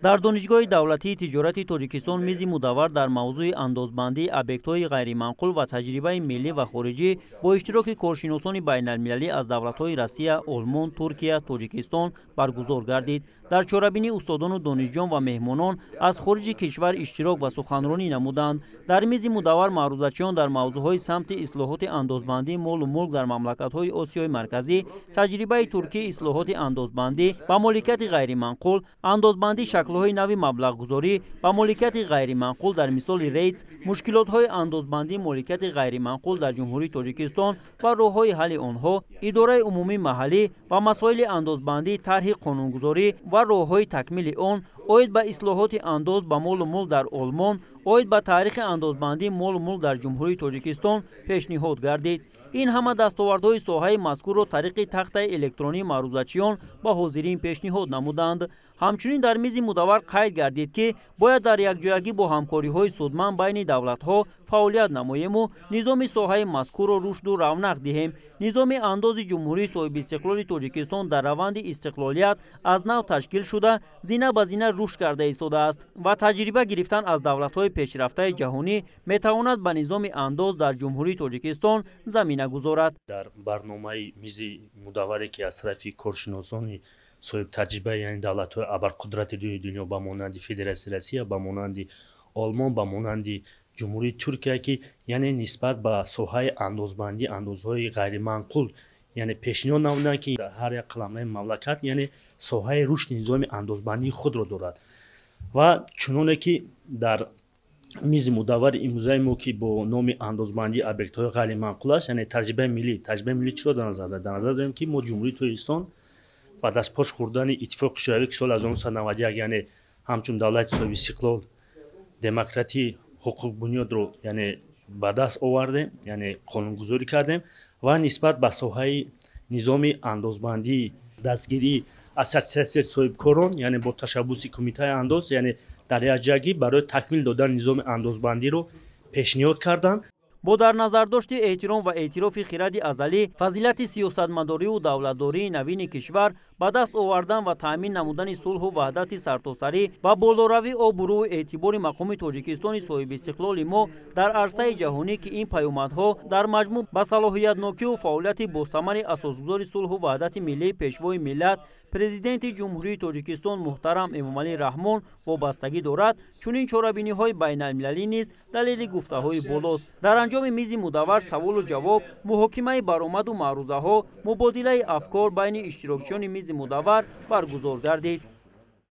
Дар Донишгоҳи давлатии тиҷорати Тоҷикистон мизи мудаввар дар мавзӯи андозбандии объектҳои ғайриманқул ва таҷрибаи миллӣ ва хориҷӣ бо иштироки коршиносони байналмилалӣ аз давлатҳои Россия, Олмон, Туркия, Тоҷикистон баргузор гардид. Дар чорабинӣ устодону донишҷӯён ва меҳмонон аз хориҷи кишвар иштирок ва суханронӣ намуданд. Дар мизи мудаввар маърузачиён дар мавзӯъҳои самти ислоҳоти андозбандии молу мулк дар мамлакатҳои Осиёи Марказӣ, таҷрибаи туркии ислоҳоти андозбандӣ ба моликияти ғайриманқул, андозбандии шаклҳои нави маблағгузорӣ ба моликияти ғайриманқул дар мисоли рейдс, мушкилотҳои андозбандии моликияти ғайриманқул дар Ҷумҳурии Тоҷикистон ва роҳҳои ҳалли онҳо, идораи умумии маҳаллӣ ва масоили андозбандии тарҳи қонунгузорӣ ва роҳҳои такмили он, оид ба ислоҳоти андоз ба молу мулк дар Олмон, оид ба таърихи андозбандии молу мулк дар Ҷумҳурии Тоҷикистон пешниҳод гардид. Ин ҳама дастовардҳои соҳаи мазкурро тариқи тахтаи электронии маърузачиён ба ҳозирин пешниҳод намуданд. Ҳамчунин дар мизи мудаввар қайд гардид, ки бояд дар якҷоягӣ бо ҳамкориҳои судманд байни давлатҳо фаъолият намоему низоми соҳаи мазкурро рушду равнақ диҳем. Низоми андози Ҷумҳурии соҳибистиқлоли Тоҷикистон дар раванди истиқлолият аз нав ташкил шуда, зина ба зина рушд карда истодааст ва таҷриба гирифтан аз давлатҳои пешрафтаи ҷаҳонӣ метавонад ба низоми андоз дар Ҷумҳурии Тоҷикистон замина гузорад. Дар барномаи мизи мудавваре, ки аз тарафи коршиносони соҳибтаҷриба, яъне давлатҳои абарқудрати дунё, ба монанди Федератсияи Россия, ба монанди Олмон, ба монанди Ҷумҳурии Туркия, ки яъне нисбат ба соҳаи андозбандӣ андозҳои ғайриманқул яъне пешниҳод намуданд, ки дар ҳар як қаламрави мамлакат яъне соҳаи рушди низоми андозбандии худро дорад. Ва чуноне ки дар мизи мудаввари имрӯзаи мо, ки бо номи андозбандии объектҳои ғайриманқул аст, яъне таҷрибаи миллӣ. Таҷрибаи миллӣ чиро дар назар дорад? Дар назар дорем, ки мо Ҷумҳурии Тоҷикистон баъд аз пош хӯрдани Иттифоқи Шӯравӣ, ки соли 1991 яъне ҳамчун давлати соҳибистиқлол, демократӣ, ҳуқуқбунёдро яъне ба даст овардем, яъне қонунгузорӣ кардем ва нисбат ба соҳаи низоми андозбандии дастгирии ассотсиатсияи соҳибкорон, яъне бо ташаббуси Кумитаи андоз, яъне дар якҷоягӣ барои такмил додани низоми андозбандиро пешниҳод карданд. Бо дар назардошти эҳтиром ва эътирофи хиради азалӣ, фазилати сиёсатмадорию давлатдории навини кишвар, ба даст овардан ва таъмин намудани сулҳу ваҳдати сартосарӣ ва болоравии обрӯву эътибори мақоми Тоҷикистони соҳибистиқлоли мо дар арсаи ҷаҳонӣ, ки ин паёмадҳо дар маҷмӯъ ба салоҳиятнокию фаъолияти босамари асосгузори сулҳу ваҳдати миллӣ, Пешвои миллат, Президенти Ҷумҳурии Тоҷикистон муҳтарам Эмомалӣ Раҳмон вобастагӣ дорад, чунин чорабиниҳои байналмилалӣ низ далели гуфтаҳои болост. Дар анҷоми мизи мудаввар саволу ҷавоб, муҳокимаи баромаду маърузаҳо, мубодилаи афкор байни иштирокчиёни мизи мудаввар баргузор гардид.